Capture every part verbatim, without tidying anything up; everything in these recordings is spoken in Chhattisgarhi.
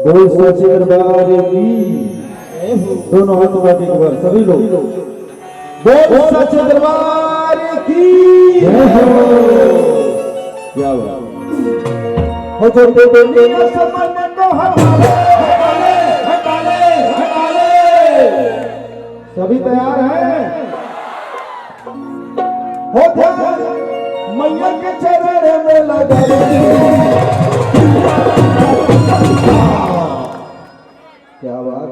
बोल सच्चे दरबार की। दोनों हाथ उठा के एक बार सभी लोग बोल सच्चे दरबार की। जय हो। क्या बात। हो जो तो दुनिया समझ तो हमारे। सभी तैयार हैं? हो ध्यान मैया के चरण में लगा। क्या बात।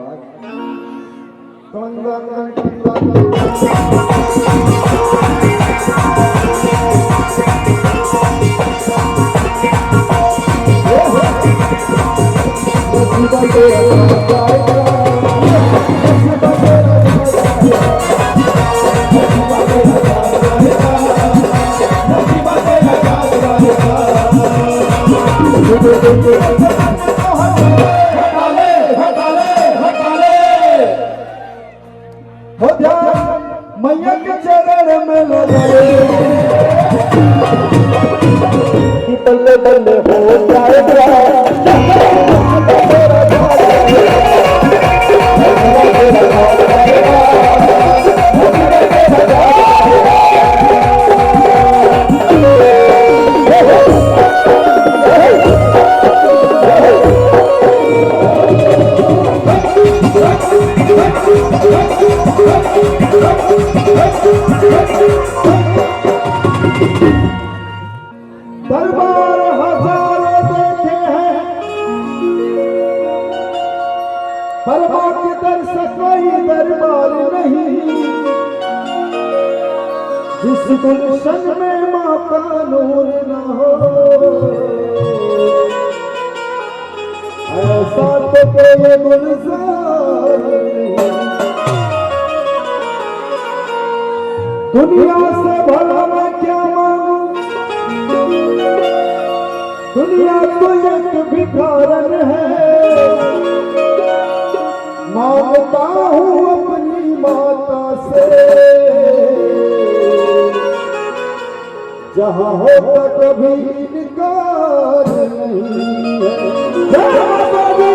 हो ध्यान मैया के चरण में लगा। कि बल्ले बल्ले हो जाएगा। दरबार हजारों देखे हैं, पर माँ के दर से कोई दरबार नहीं। जिस गुलशन में माँ का नूर ना हो, ऐसा तो कोई गुलजार नहीं। दुनिया से भला मैं क्या मांगू, दुनिया तो एक भिखारन है। मांगता हूँ अपनी माता से, जहाँ होता कभी इनकार नहीं है। जय माता दी,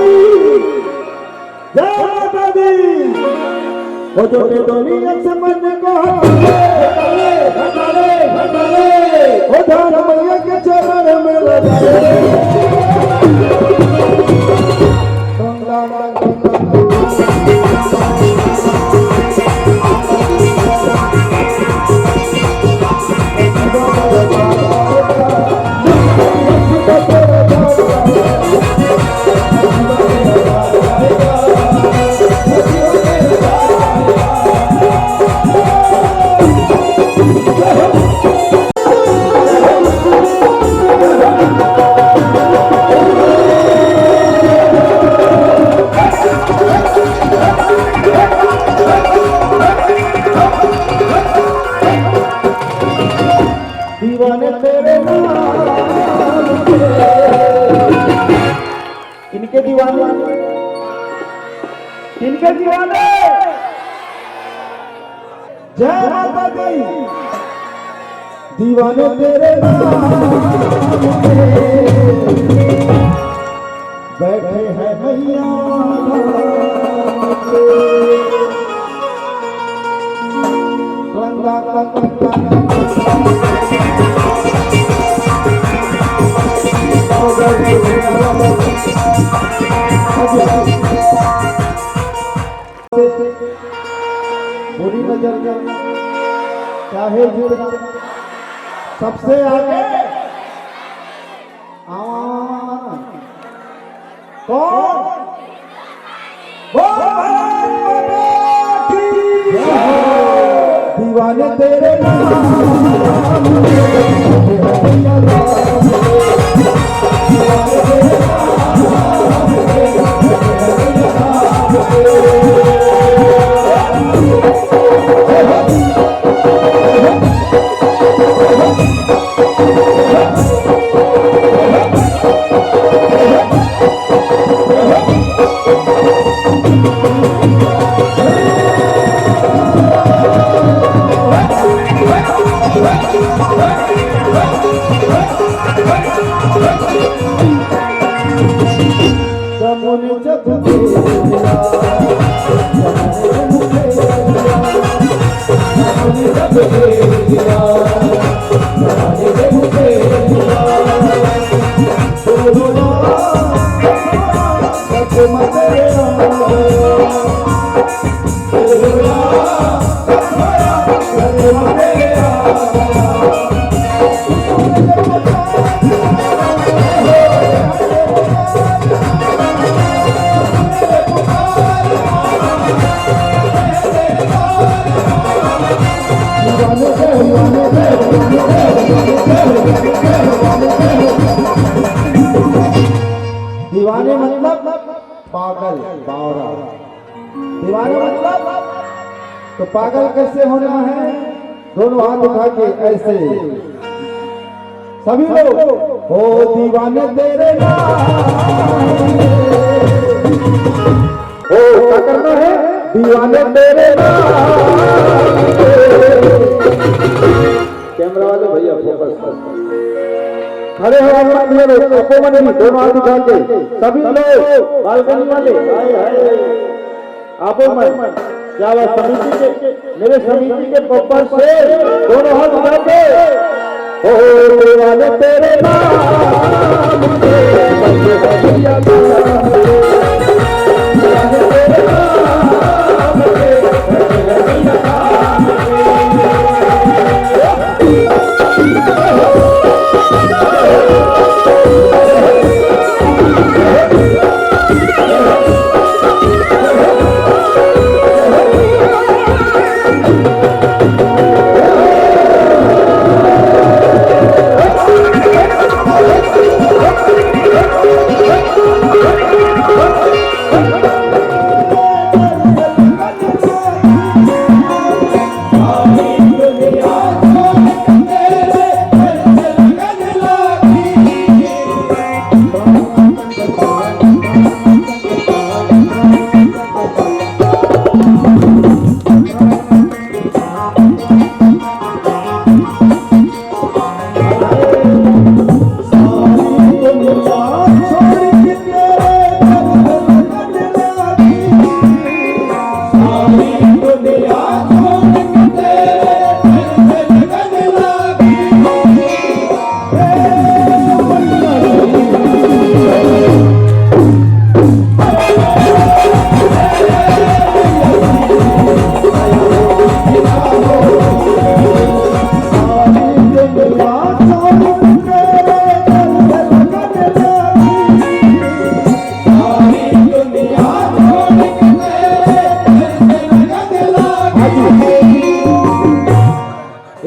जय माता दी। वो जो के दुनिया से मन को हटाले, हटाले, हटाले। वो ध्यान मैया के चरण में लगा ले। दीवाने तेरे नाम के। इनके दीवाने, इनके दीवाने। जय माता दी। दीवाने तेरे नाम के बैठे हैं मैया। बुरी नजर का चाहे जितना सबसे आगे। आवा, आवा, आवा, आवा। कौन? बोल भारत माता की। दीवाने तेरे नाम। दीवाने मतलब पागल, बावरा। दीवाना मतलब तो पागल कैसे होना है? दोनों हाथ उठा के ऐसे सभी लोग, हो दीवाने तेरे नाम। हो, क्या करना है? दीवाने तेरे नाम। कैमरा वाले भैया, फोकस कर। खड़े हो, अमन भैया लोग, अपोमन भी, दोनों हाथ उठा के। सभी लोग, बालकनी वाले, हाय, हाय। अपोमन, क्या बात, समिति के, मेरे समिति के बब्बर शेर, दोनों हाथ उठा के। ओ दीवाने तेरे नाम के, बस बढ़िया नाम के। दीवाने तेरे नाम के, बस बढ़िया नाम के।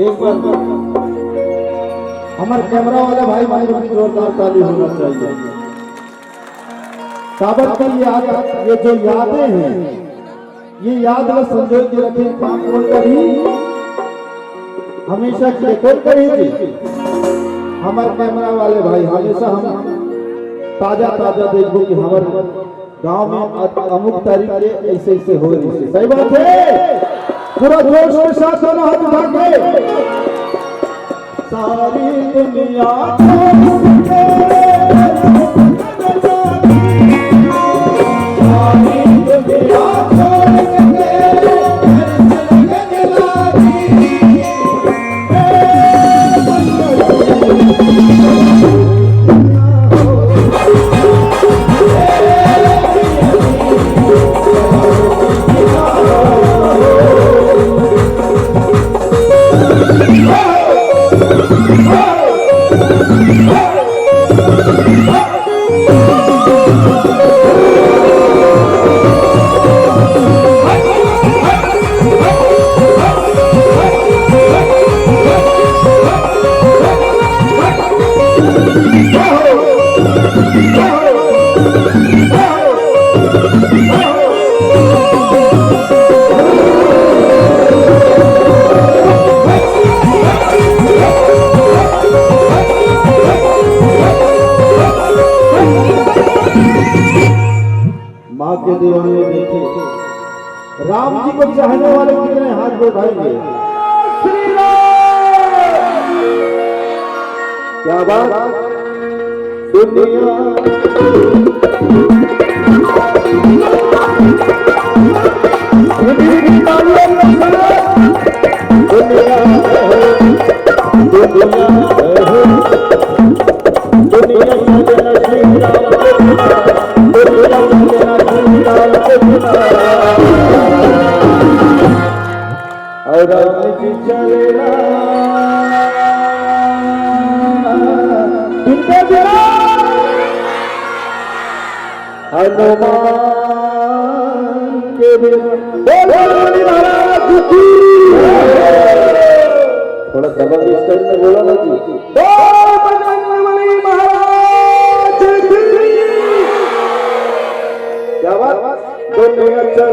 एक बार हमारे कैमरा वाले भाई, भाई, भाई, जोरदार ताली होना चाहिए। काबर की याद, ये जो यादें हैं, ये याद ला संजोए के रखे, काम कोन करही? हमेशा के कोन करही जी? हमारे कैमरा वाले भाई, हमेशा हम ताजा ताजा देखबो कि हमारे गांव में अ-, अमुक तारीख के ऐसे ऐसे हो रही है। सही बात है, पूरा जोश के साथ दोनों हाथ उठा के। सारी दुनिया छोड़ के, सारी दुनिया छोड़ के, माँ के दीवाने देखे, राम जी को चाहने वाले कितने हाथ उठाएंगे? श्री राम। क्या बात, दुनिया, दुनिया, और राम जी चले राम। इनका जरा हनुमान के बिना। बोल बजरंगबली महाराज की। थोड़ा दबंग स्टाइल में बोला ना जी। बोल बजरंगबली महाराज की। क्या बात? दुनिया चल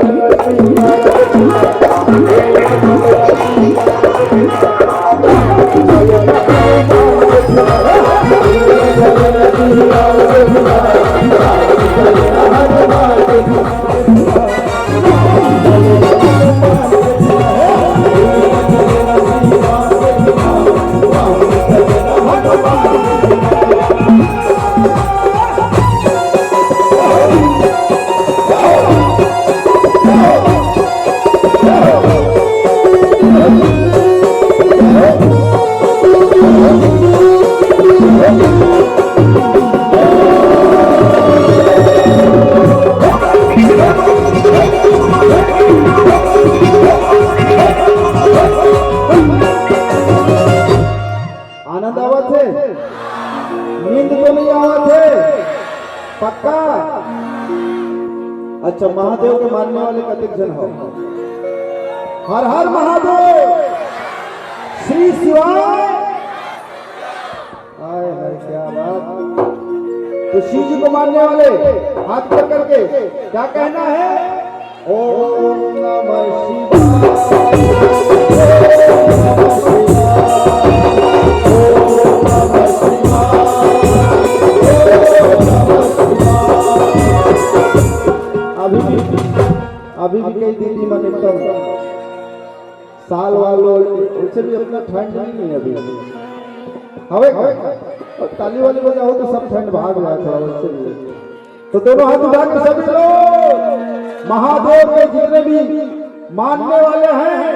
आनंद आवत हे? नींद तो नहीं आवत हे? पक्का? अच्छा, महादेव के मानने वाले कतेक झन हो? हर हर महादेव, श्री शिवाय। हाय हाय, क्या बात। तो शिव जी को मानने वाले हाथ ऊपर करके क्या कहना है? ओम नमः शिवाय। अभी भी, अभी भी कई दीदी मन एकदम साल वाल, वैसे भी अपना ठंड नहीं है अभी। हवे का? और ताली वाली बजाओ तो सब ठंड भाग जाए थोड़ा, वैसे भी। तो दोनों हाथ उठा के सभी लोग महादेव के जितने भी मानने वाले हैं,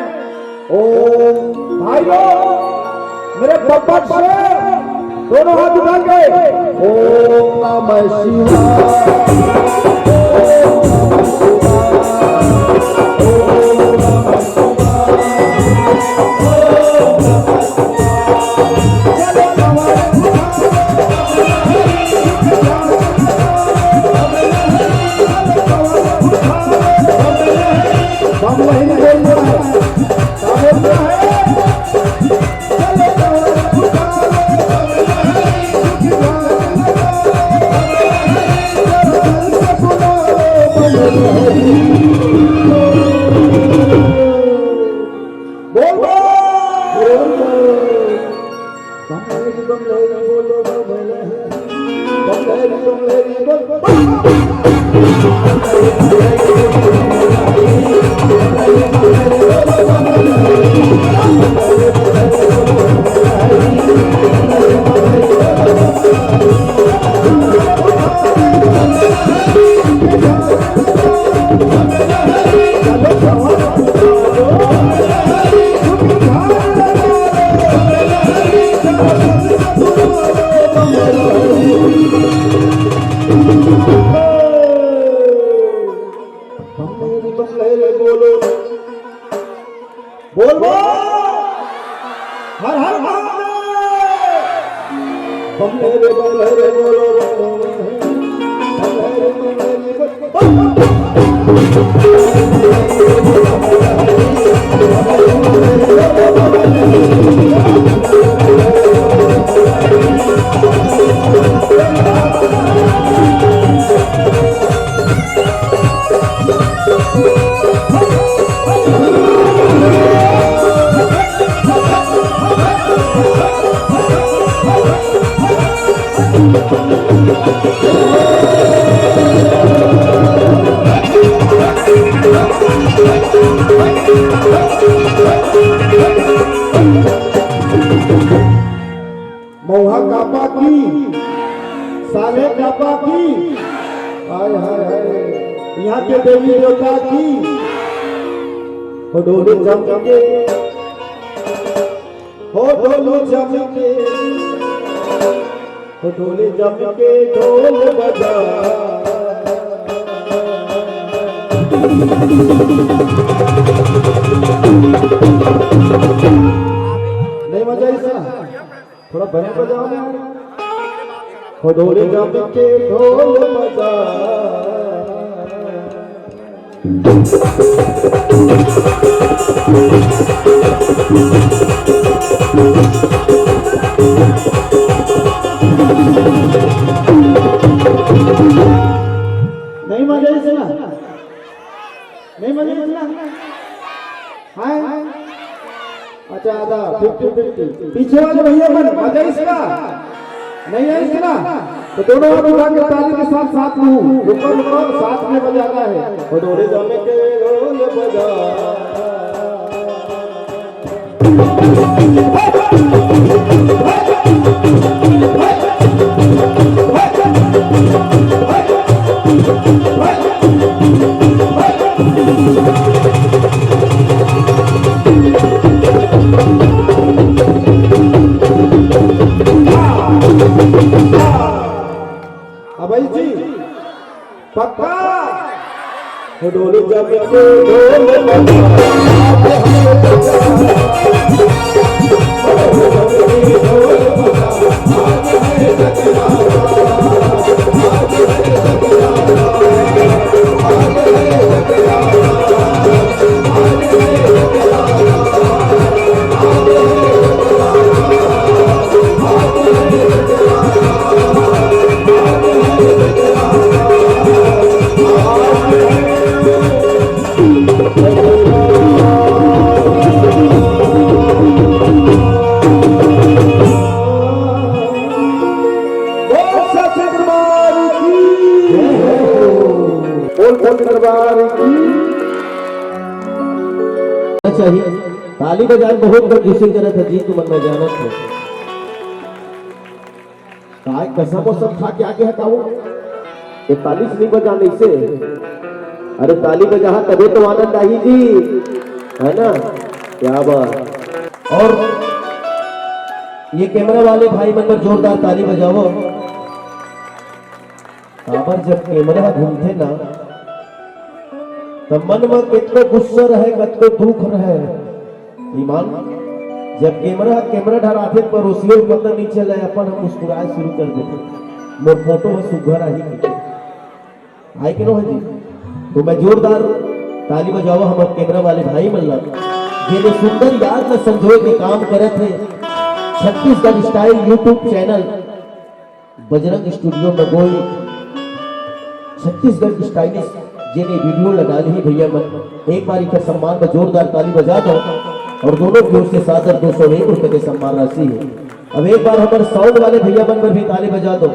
ओम, भाई लोग, मेरे बब्बर से दोनों हाथ उठा के, ओम नमः शिवाय। हम वही बोलना है। क्या बोलना है? बोल, बोल। बम लहरी, बम लहरी, बोलो, बम लहरी। बम लहरी, बम लहरी, बोल। बोल, बोल। हर हर महादेव। बम रे, बम रे, बोलो, बम रे, बम रे, बम रे, बम रे, बम रे। मउहा कापा की, साले कापा की, हाय हाय हाय, यहाँ के देवी देवता की, हो डोले जम के, हो ओ ढोल जम के, ओ ढोल जम के ढोल बजा। नहीं मजा इसका? थोड़ा बंद बजाओ ना। ओ ढोल जम के ढोल बजा। नहीं मजा इसका? नहीं मजा इसका? हाँ? अच्छा, आधा, फिफ्टी फिफ्टी। पीछे वाले भैया मन, मजा इसका? नहीं है इसका? तो दोनों हाथ उठा के ताली के साथ, साथ में हूँ। रुको, रुको, साथ में बजाना है। ओ ढोल जम के ढोल बजा। अभय जी, पक्का? ढोल जब के ढोल बजा। बोल सच्चे दरबार की। बोल सच्चे दरबार की। चाहिए। ताली बजाए बहुत कंजूसी करत है जी, तुमन मैं जानत हो। काय कसम वसम खा के आगे हटाओ। ये ताली से नहीं बजाने से। अरे ताली बजा तबे तो आनंद आई जी, है ना? क्या बात। और ये कैमरा वाले भाई मन पर जोरदार ताली बजाओ। काबर जब कैमरा ह घूमथे ना, त मन म कतको गुस्सा रहे, कतको दुख रहे, ईमान, जब कैमरा ह कैमरा डहर आथे, परोसियो ल पता नइ चले, अपन ह मुस्कुराए शुरू कर देथे, मोर फोटो ह सुघर आही कहिके। आय के नो हे जी? तो मैं जोरदार ताली बजावा हमर कैमरा वाले भाई मन ला, जेने सुंदर याद ला संजोए के काम करत हे। Chhattisgarh style YouTube channel Bajrang studio मगोई, छत्तीसगढ़ स्टाइलिश, जेने वीडियो लगा ली भैया मन, एक बार इनका सम्मान में जोरदार ताली बजा दो। और दोनों की ओर से सादर दो सौ एक रुपए के सम्मान राशि है। अब एक बार हमारे साउंड वाले भैया मन पर भी ताली बजा दो।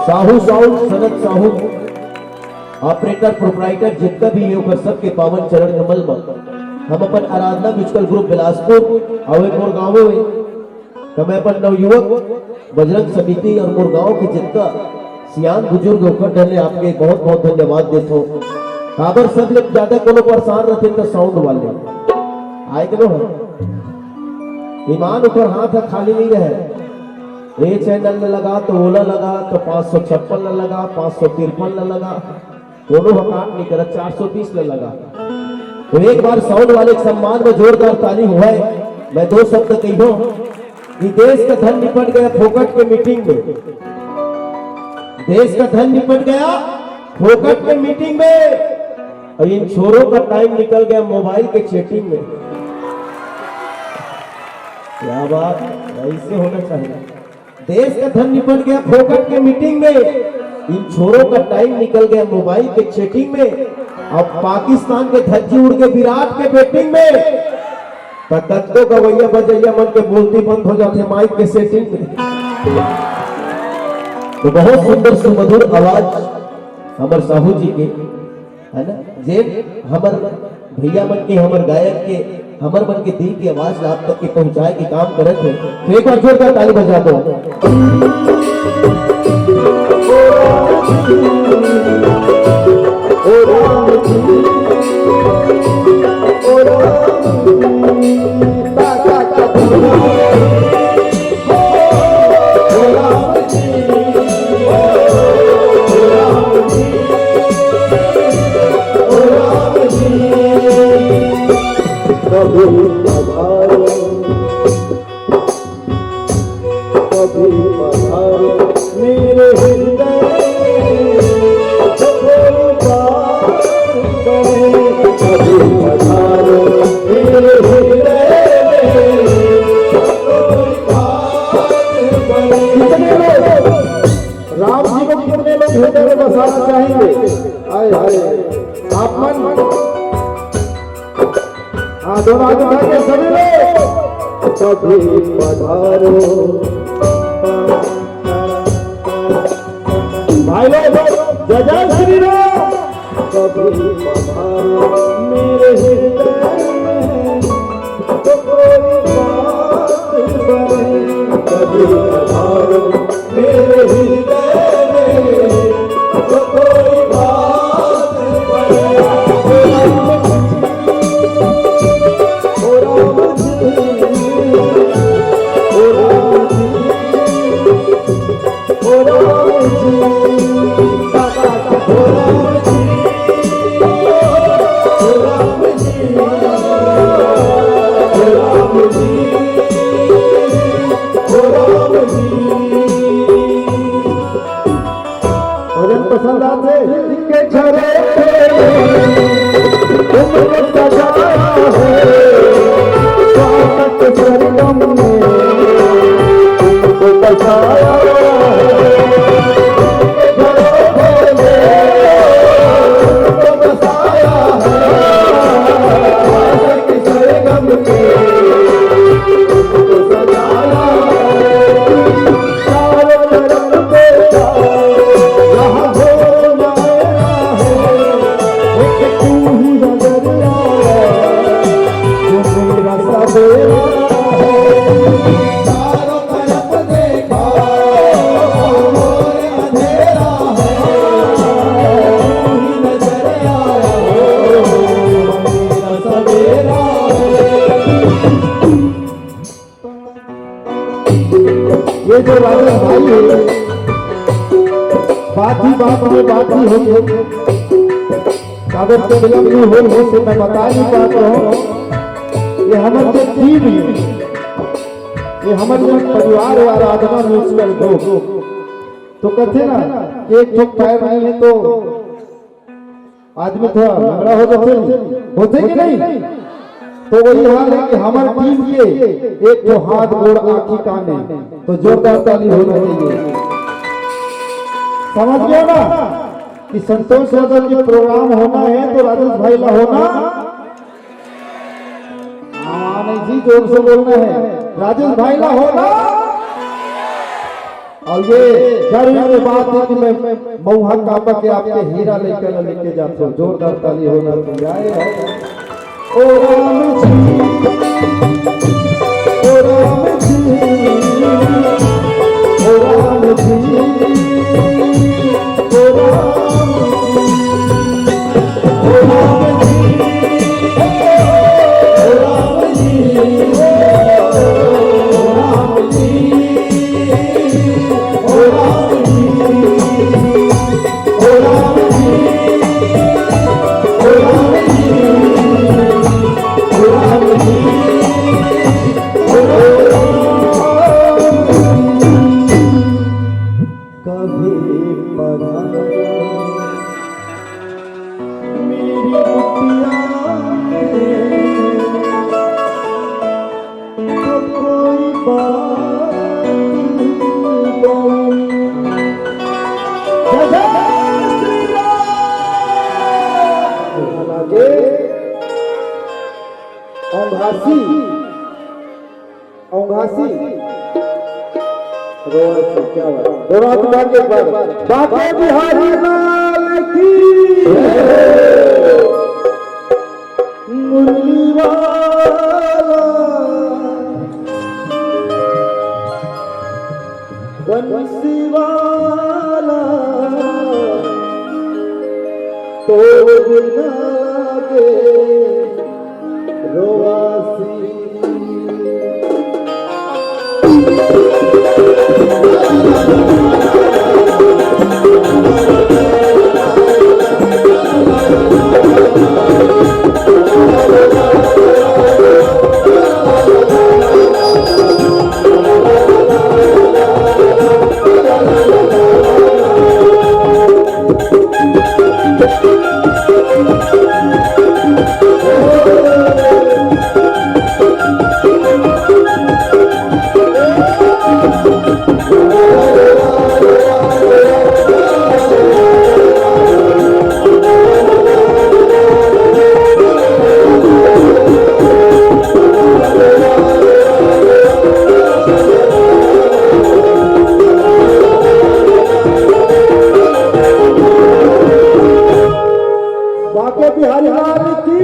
Sahu sound, Sanat Sahu, operator, proprietor, जितना भी है, ओकर सबके पावन चरण कमल में हम अपन आराधना म्यूजिकल ग्रुप बिलासपुर और एक मोर गाँव में त मैं अपन नवयुवक बजरंग समिति और मोर गांव के जितना सियान बुजुर्ग ओकर डहर ले आपके बहुत बहुत धन्यवाद देथो। काबर सब ले ज्यादा कोनो परेशान रहते तो साउंड वाले आए के नो है। ईमान ओकर हाथ ह खाली नहीं रहे। ए चैनल ल लगा तो ओला लगा तो पाँच सौ छप्पन ल लगा, पाँच सौ तिरपन ल लगा, कोनो ह काट नहीं करत, चार सौ बीस ल लगा। तो एक बार साउंड वाले के सम्मान में जोरदार ताली हुआ है। मैं दो शब्द कहियो कि देश का धन निपट गया फोकट के मीटिंग में, देश का धन निपट गया फोकट के मीटिंग में, और इन छोरों का टाइम निकल गया मोबाइल के चैटिंग में। क्या बात, ऐसे होना चाहिए। देश का धन निपट गया फोकट के मीटिंग में, इन छोरों का टाइम निकल गया मोबाइल के चैटिंग में। अब पाकिस्तान के धज्जी उड़ के विराट के बैटिंग में, तो कतको गवैया बजैया मन के बोलती बंद हो जाते माइक के सेटिंग में। तो बहुत सुंदर सुमधुर आवाज हमर साहू जी के, है ना, जे हमर भैया मन के, हमर गायक के, हमर मन के दिल के आवाज ला आप तक के पहुंचाए के काम करत हे। तो एक बार जोरदार ताली बजा दो। ओ राम जी, ओ राम जी, ता, ता, ता, कभी पधारो मेरे हृदय में, तो कोई बात करे। कभी पधारो मेरे हृदय में, तो कोई बात करे। कितने लोग राम जी को, कितने लोग हृदय में बसाना चाहेंगे? हाय हाय, आप मन। हाँ, दोनों हाथ उठा के सभी लोग। कभी पधारो। भाई लोग, जय जय श्री राम। कभी पधारो मेरे हृदय में, तो कोई बात बने। कभी पधारो मेरे हृदय में, तो कोई बात बने। ओ राम जी, ओ राम जी, ओ राम जी, ओ राम जी, ओ राम जी, ओ राम जी, ओ राम जी। भजन पसंद आथे? के झरोखे में तुमको सजाया है, स्वागत सरगम में तुमको बसाया है। के झरोखे में तुमको बसाया है, स्वागत सरगम में तुमको सजाया है। चारों तरफ तेरा यहाँ होना है, एक तू ही नजर आया, जो मेरा सवेरा है। चारों तरफ देखा, अंधेरा है, तू ही नजर आया, जो मेरा सवेरा है। ये जो राजेश भाई है, बात ही बात में बात ही हो गई। काबर के फिल्म भी हो, हो से मैं बता नहीं पाता हूँ। ये हमर जो टीम है, ये हमर जो परिवार है, आराधना म्यूजिकल ग्रुप, तो कहते ना कि एक ठो पैर नहीं है तो आदमी थोड़ा लंगड़ा हो जाथे, होथे कि नहीं? तो वही हाल है कि हमर टीम के एक ठो हाथ, गोड़, आँखी, कान है, तो जोरदार ताली होना चाहिए। समझ गया ना कि संतोष यादव के प्रोग्राम होना है तो राजेश भाई ला होना। हाँ, नहीं जी, जोर से बोलना है, राजेश भाई ला होना। और ये गर्व की बात है कि मैं मऊहा कापा के आपके हीरा लेकर लेके जाता हूँ। जोरदार ताली होना चाहिए। आए, आए। ओ राम जी, ओ राम जी, ओ राम जी, ओ राम जी। कभी पधारो मेरी कुटिया में, तो कोई बात बने। जय जय श्री राम। औंघासी, औंघासी। रोआ से क्या बात? दोनों हाथ उठा के एक बार। बांके बिहारी लाल की। मुरली वाला, बंसी वाला, तो बिना के रोवासी। बांके बिहारी लाल की।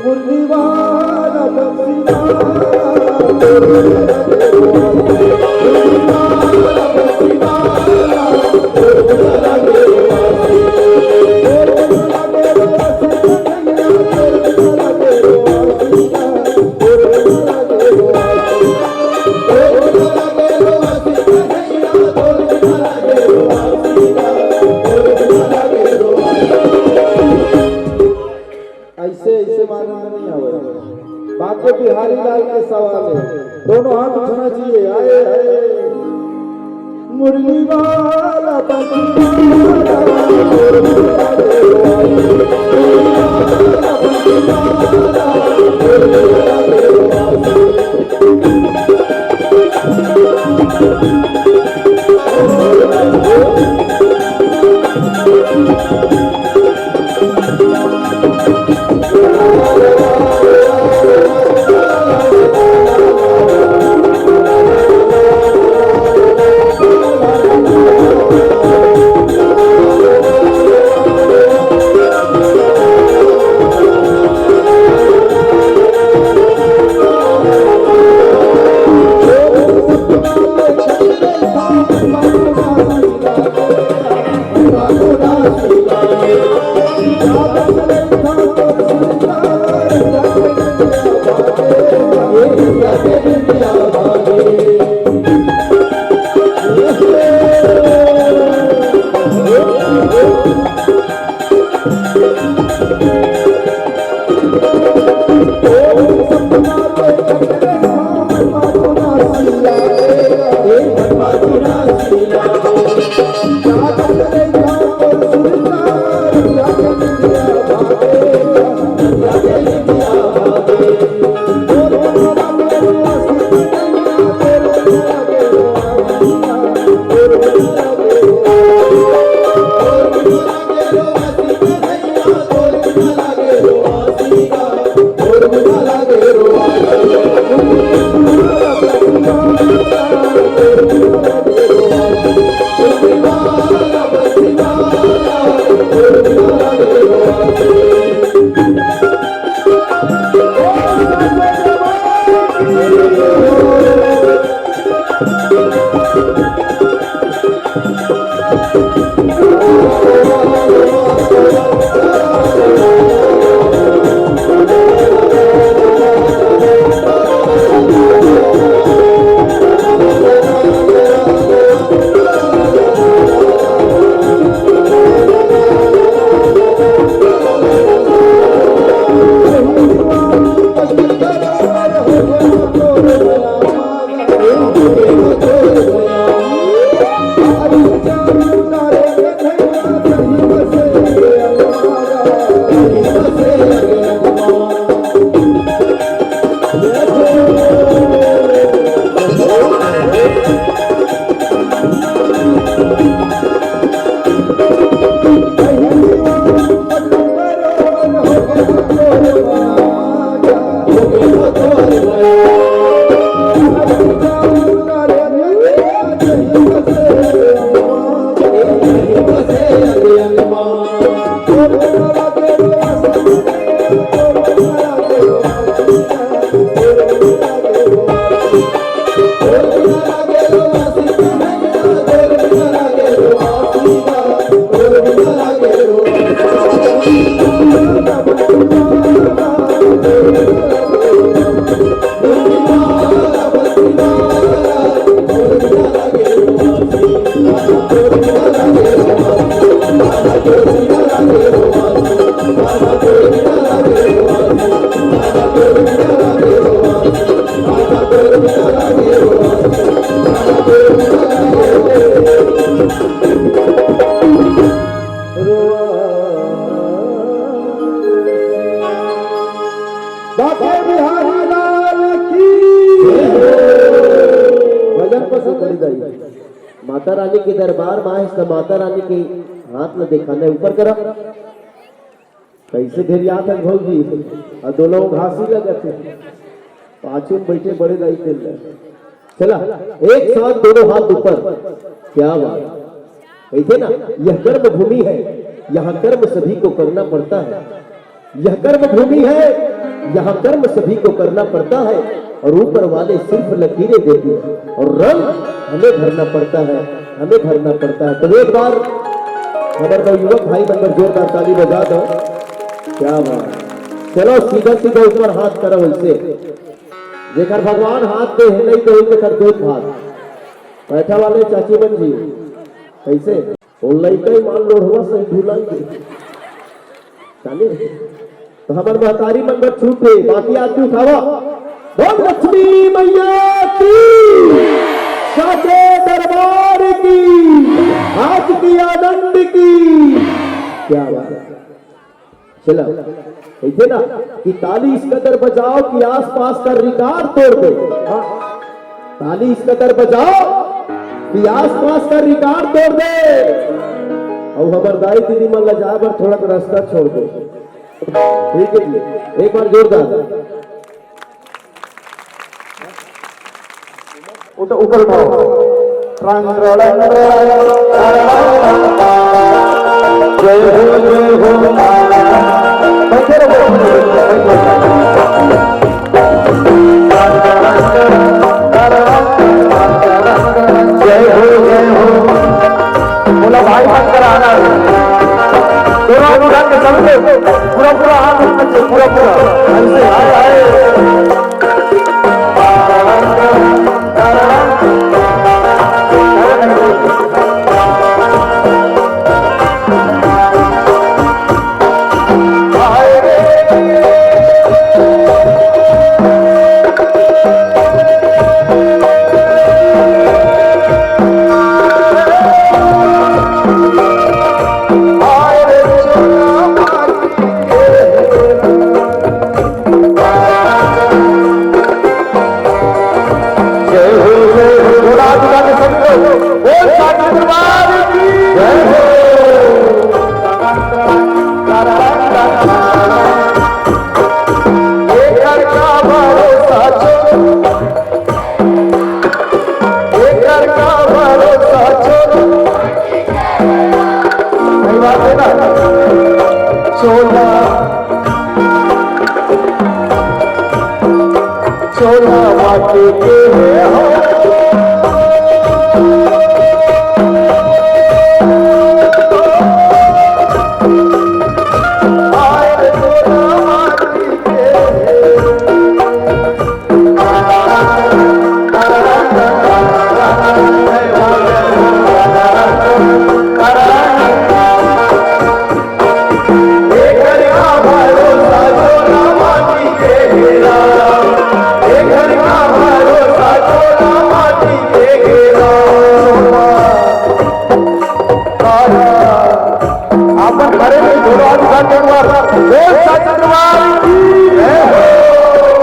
मुरली वाला बंसी वाला। ऐसे, ऐसे माने में नहीं आवे। बांके बिहारी लाल के सवाल है, दोनों हाथ उठाना चाहिए। आए, आए। मुरली वाला बंसी वाला, मुरली वाला बंसी वाला। माता रानी के दरबार म आए, त माता रानी के हाथ ल देखाना हे, ऊपर करा। कइसे घेरियात हे भौजी, अउ दोनों घासी लगत हे, पाछू म बइठे बड़े दाई तेल ल। चला, एक साथ दोनों हाथ ऊपर। क्या बात। कहिथे ना, यह कर्म भूमि है, यहाँ कर्म सभी को करना पड़ता है। यह कर्म भूमि है, यहाँ कर्म सभी को करना पड़ता है, और ऊपर वाले सिर्फ लकीरें देते हैं, और रंग हमें भरना पड़ता है, हमें भरना पड़ता है। तो एक बार हमर नवयुवक भाई मन बर जोरदार ताली बजा दो। क्या बात। चलो, सीधा सीधा ऊपर हाथ करो वैसे। जेकर भगवान हाथ दे हे, नहीं दे हे, तेकर दूत भाग। बैठा वाले चाची मन जी, कैसे? वो लइका ही मान लो, हुआ सही भुलाएंगे। चलिए, तो हमर महतारी मन बर छूट हे, बाकी आदमी उठावा। बोल लक्ष्मी मैया की, साचे दरबार की, आज की आनंद की। क्या बात है। चलो, कहिथे ना कि ताली इस कदर बजाओ कि आसपास का रिकॉर्ड तोड़ दे। हाँ? ताली इस कदर बजाओ कि आसपास का रिकॉर्ड तोड़ दे। अउ हमर दाई दीदी मन ला जाए बर थोड़ा सा रास्ता छोड़ दे। ठीक है जी, एक बार जोरदार। उठ, ऊपर उठाओ। रंग, रंग, रंग, रंग, रंग। जय हो, जय हो। बैठे रहो, बैठे रहो, बैठे रहो। जय हो, जय हो। बोला भाई, मत कराना। दोनों हाथ उठा के सबके पूरा, पूरा हाथ उठा के, पूरा, पूरा। ऐसे, हाय, हाय। जय हो, जय हो, बोला दुर्गा के सभी लोग, बोल साचे दरबार की जय हो। एकर का भरोसा चोर, एकर का भरोसा चोर, सही बात है ना? चोला चोला माटी के हो। हाय रे चोला माटी के। एकर का भरोसा चोला माटी के घेरा, एकर का भरोसा चोला माटी के घेरा। अपन घरे में झोला उठा के एक बार बोल साचे दरबार की जय हो।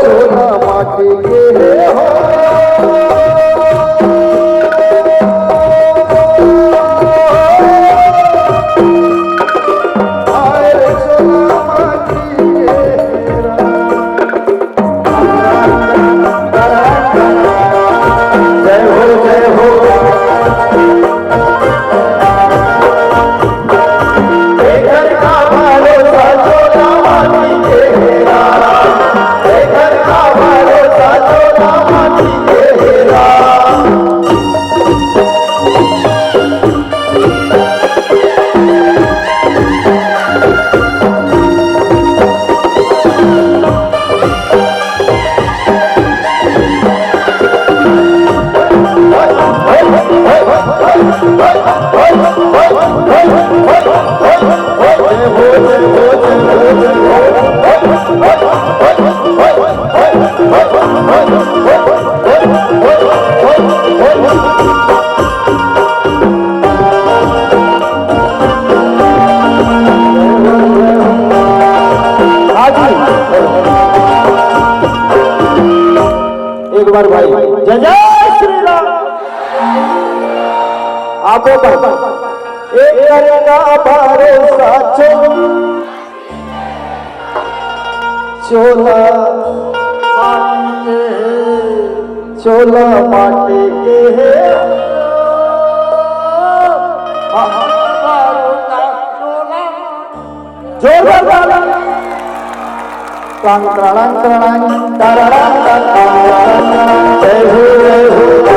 चोला माटी के हो। जय हो, जय हो। एकर का भरोसा चोला माटी के घेरा, एकर का भरोसा चोला माटी के घेरा। हाँ जी। एक बार भाई, जय जय श्री राम। अब वो भाई, एकर का भरोसा चो-, चोला माटी के, चोला माटी के हे। हाँ। जोरदार ताली। टंग टड़ंग टड़ंग, टड़ड़ंग टड़ंग। जय हो, जय हो।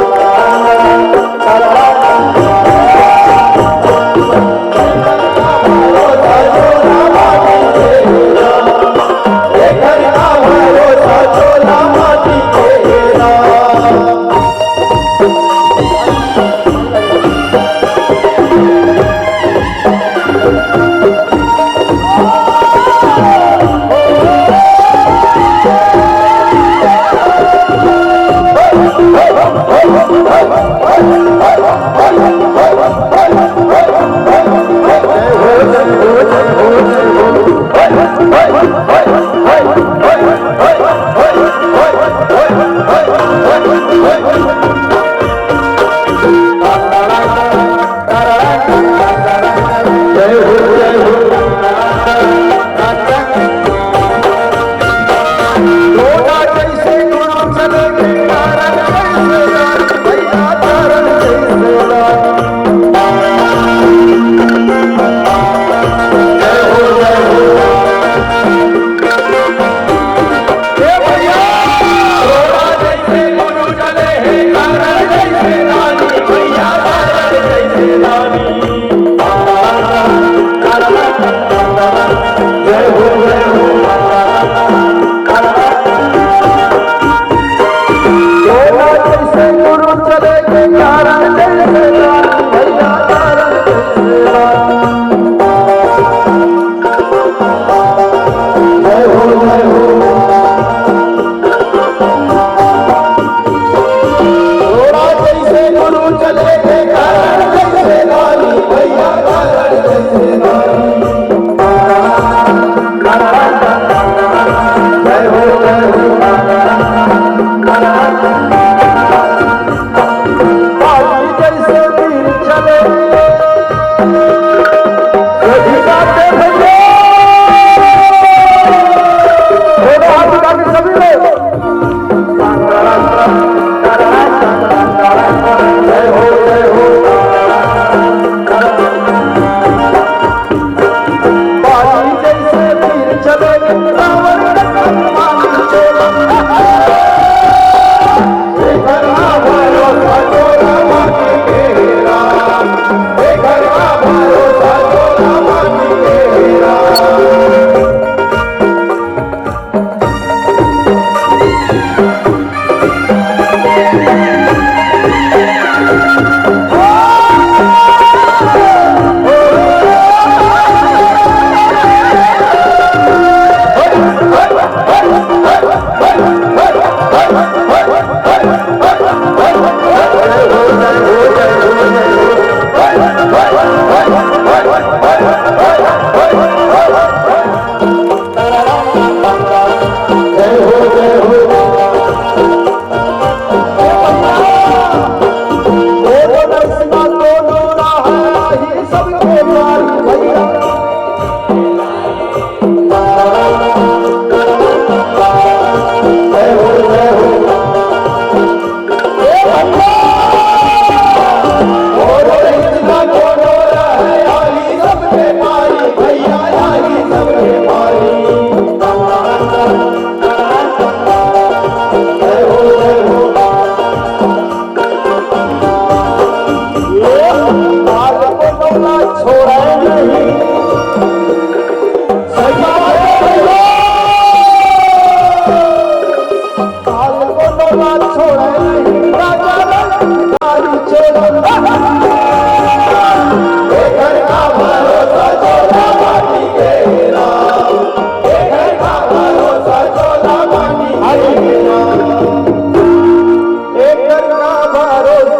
एकर का भरोसा,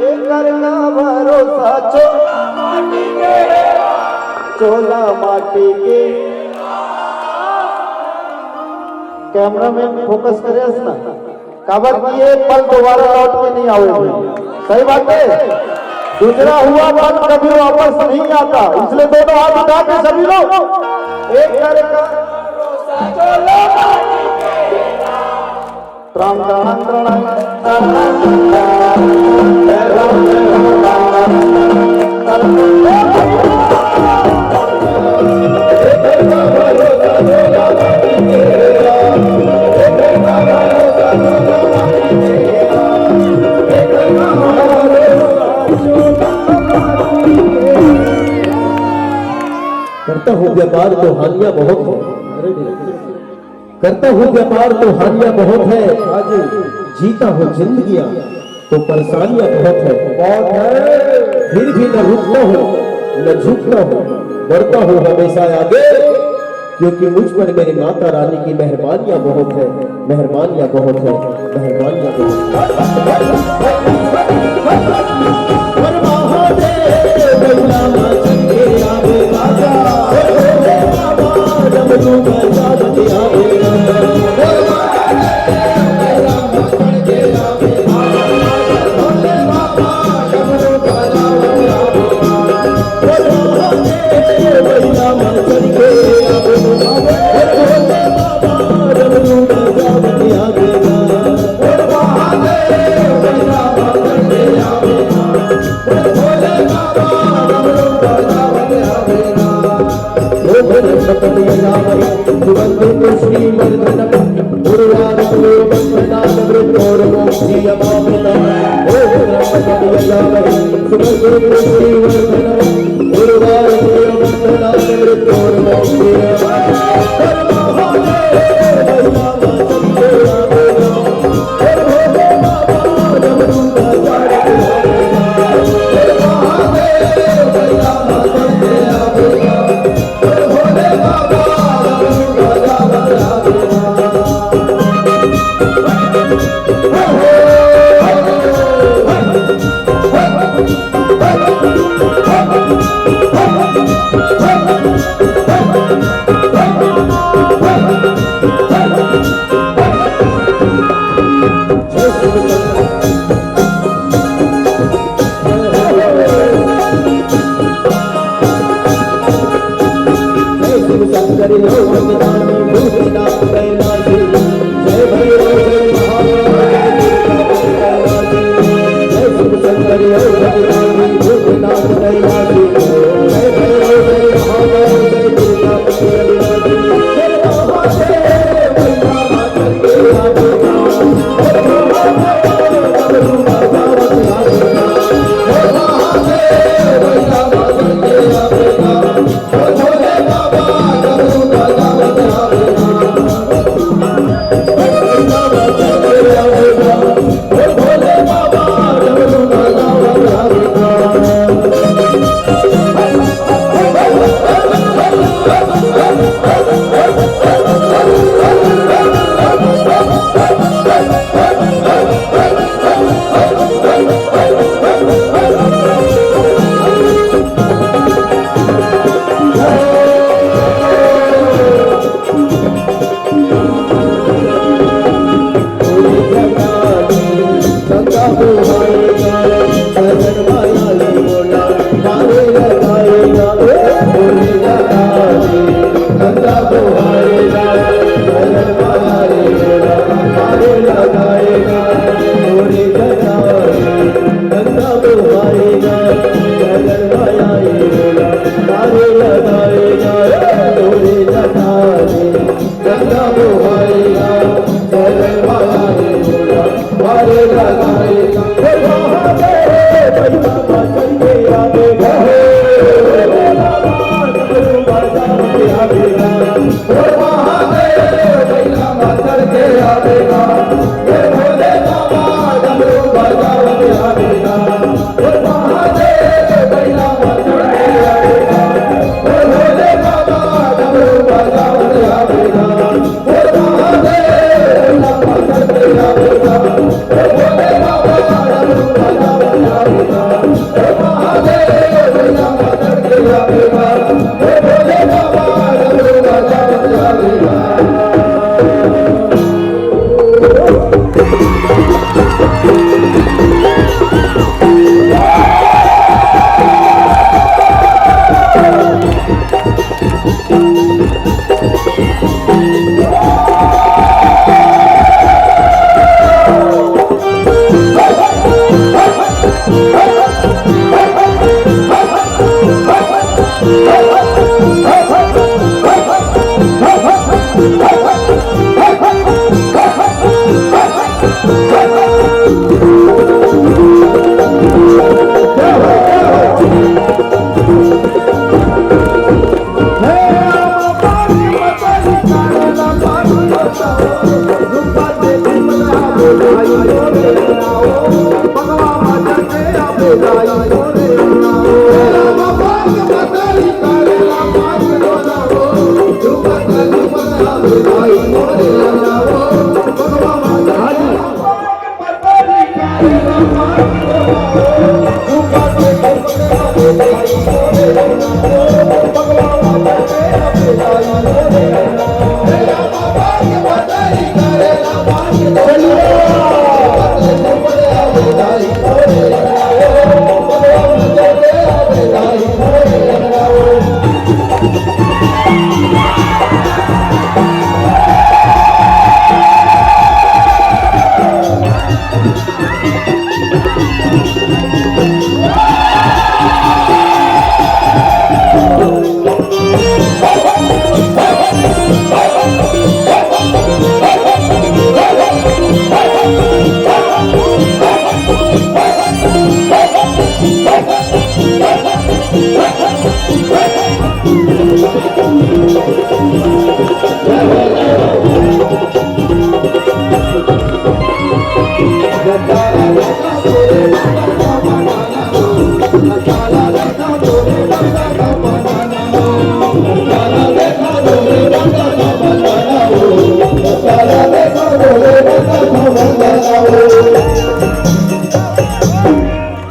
एकर का भरोसा, चोला माटी के हेरा, चोला माटी के। कैमरामैन फोकस करे अस ना। काबर कि ये पल दोबारा लौट के नहीं आवेगी। सही बात है, दूसरा हुआ पल कभी वापस नहीं आता, इसलिए दोनों हाथ उठा के सभी लोग एक करके करता हूँ व्यापार तो हानियां बहुत है। करता हूँ व्यापार तो हानियां बहुत है। हाँ जी। जीता हूँ जिंदगियां तो परेशानियां बहुत है। बहुत है। फिर भी न रुकता हूँ, न झुकता हूँ, बढ़ता हूँ हमेशा आगे, क्योंकि मुझ पर मेरी माता रानी की मेहरबानियां बहुत है, मेहरबानियां बहुत है, मेहरबानियां बहुत है।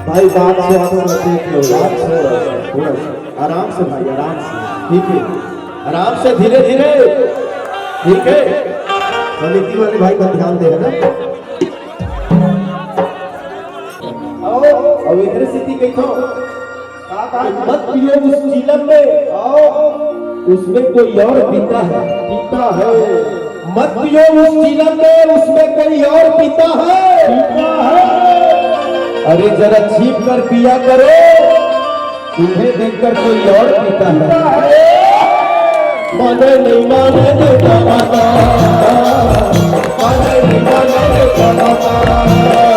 भाई, बात से आप लोग देख लो, बात से। थोड़ा सा आराम से भाई, आराम से। ठीक है, आराम से, धीरे धीरे। ठीक है, समिति वाले भाई का ध्यान दे, है ना? आओ, अब इधर स्थिति देखो। मत पियो उस चीलम में, उसमें कोई और पीता है। पीता है। मत पियो उस चीलम में, उसमें कोई और पीता है। पीता है। अरे, जरा छीप कर पिया करो, तुम्हें देखकर कोई और पीता है। पीता है। माने नहीं माने देखा माता, माने नहीं माने देखा माता।